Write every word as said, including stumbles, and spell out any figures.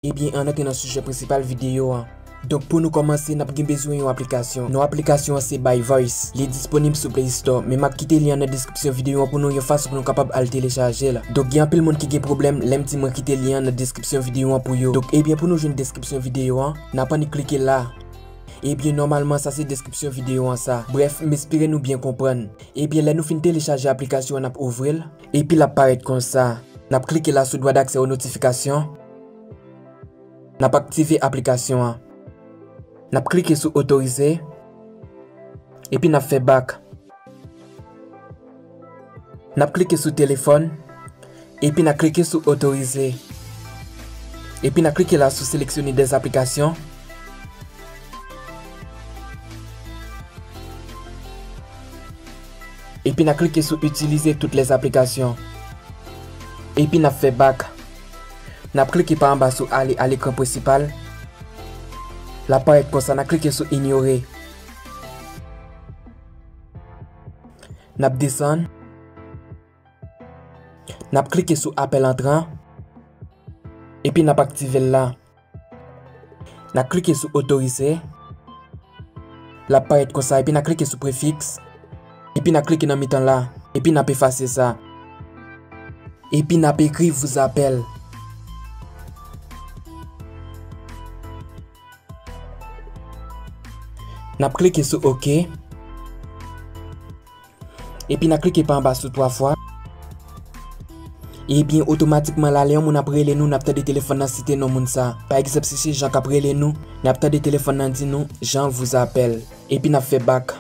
Ebyen, ann antre nan sijè prensipal videyo an. Donk, pou nou kòmanse, n ap gen bezwen yon aplikasyon. Non aplikasyon an se By Voice. Li disponib sou Play Store, men m ap kite lyen an nan deskripsyon videyo an pou nou, yon fason pou nou kapab al telechaje l. Donk, gen anpil moun ki gen pwoblèm lè m di mwen kite lyen an nan deskripsyon videyo an pou yo. Donk, ebyen, pou nou jwenn deskripsyon videyo an, n ap annik klike la. Ebyen, nòmalman, sa se deskripsyon videyo an sa. Brèf, m espere nou byen konprann. Ebyen, lè nou fin telechaje aplikasyon an, n ap ouvri l. Epi l ap parèt konsa. N ap klike la sou droit d'accès aux notifications. N ap aktive aplikasyon an. N ap klike sou otorize. Epi n ap fè back. N ap klike sou telefòn. Epi n ap klike sou otorize. Epi n ap klike la sou sélectionner des applications. Epi n ap klike sou utiliser toutes les applications. Epi n ap fè back. N ap klike pa anba sou aller à l'écran principal. L ap parèt konsa, n ap klike sou ignorer. N ap desann. N ap klike sou appel entrant. Epi n ap aktive l la. N ap klike sou otorize. L ap parèt konsa, epi n ap klike sou prefiks. Epi n ap klike nan mitan la. Epi n ap efase sa. Epi n ap ekri vous appelle. N ap klike sou OK. Epi n ap klike pa anba sou twa fwa. Ebyen, otomatikman la, lè yon moun ap rele nou, n ap tande telefòn nan site non moun sa. Pa egzanp, si se Jean k ap rele nou, n ap tande telefòn nan di nou, Jean vous appelle. Epi n ap fè back.